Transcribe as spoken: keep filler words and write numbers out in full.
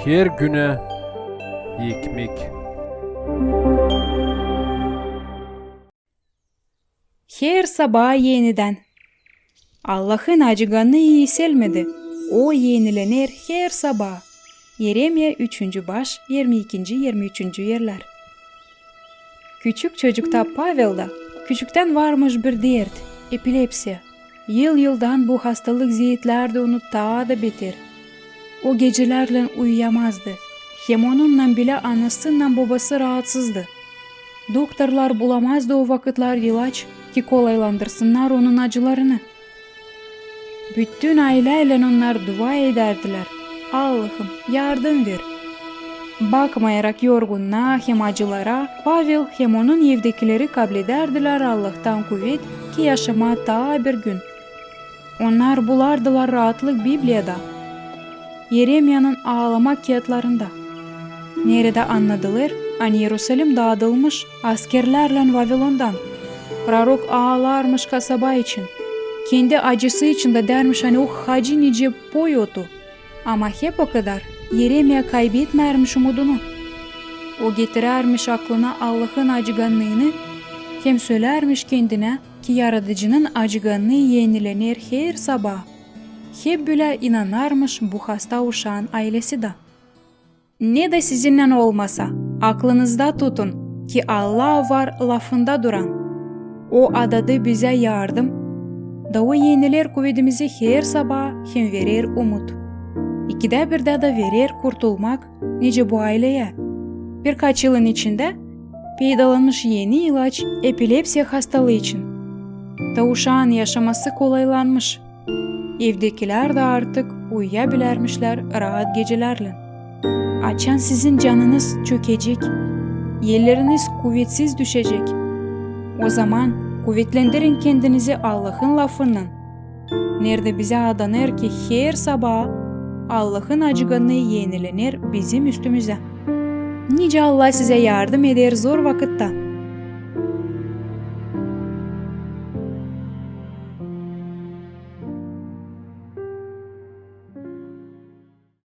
Her günä ekmek. Her sabaa enidän. Allahın acıganı iiselmedi. O enilener her sabaa. Yeremiya üçüncü baş, irmi ikinci, irmi üçüncü erlär. Küçük çocukta Pavela küçüktän varmış bir dert, epilepsiya. Yıl-yıldan bu hastalık zeetlärdi onu taa da beter. O gecelärlän uyuyamazdı. Hem onunnan bilä anasınnan bobası raatsızdı. Doktorlar bulamazdı o vakıtlar ilaç, ki kolaylandırsınnar onun acılarını. Bütün ayläylän onnar dua edärdilär: "Allahım, yardım ver!" Bakmayarak yorgunnaa hem acılara, Pavel hem onun evdekileri kabledärdilär Allahtan kuvet, ki yaşamaa taa bir gün. Onnar bulardılar raatlık Bibliyada, Yeremiyanın aalamak kiyatlarında, neredä annadılar, ani İerusalim daadılmış askerlärlän Vavilondan. Prorok aalarmış kasaba için, kendi acısı için dä därmiş, ani o hacı nicä poy otu. Ama hep okadar Yeremiya kaybetmärmiş umudunu. O getirärmiş aklına Allahın acıgannıını hem sölärmiş kendinä, ki Yaradıcının acıganı enilener her sabaa. Hep bölä inanarmış bu hasta uşaan aylesi dä. Ne dä sizinnän olmasa, aklınızda tutun, ki Allah var lafında duran. O adadı bizä yardım, da O eniler kuvedimizi her sabaa hem verer umut. İkidä birdä dä verer kurtulmak, nicä bu ayleyä. Birkaç yılın içindä peydalanmış eni ilaç epilepsiya hastalıı için. Da uşaan yaşaması kolaylanmış. Evdekilär dä artık uyuyabilärmişlär raat gecelärlän. Açan sizin canınız çökecek, elleriniz kuvetsiz düşecek, ozaman kuvetlendirin kendinizi Allahın lafınnan, neredä bizä adanêr, ki her sabaa Allahın acıganı enilener bizim üstümüzä. Nicä Allah sizä yardım eder zor vakıtta.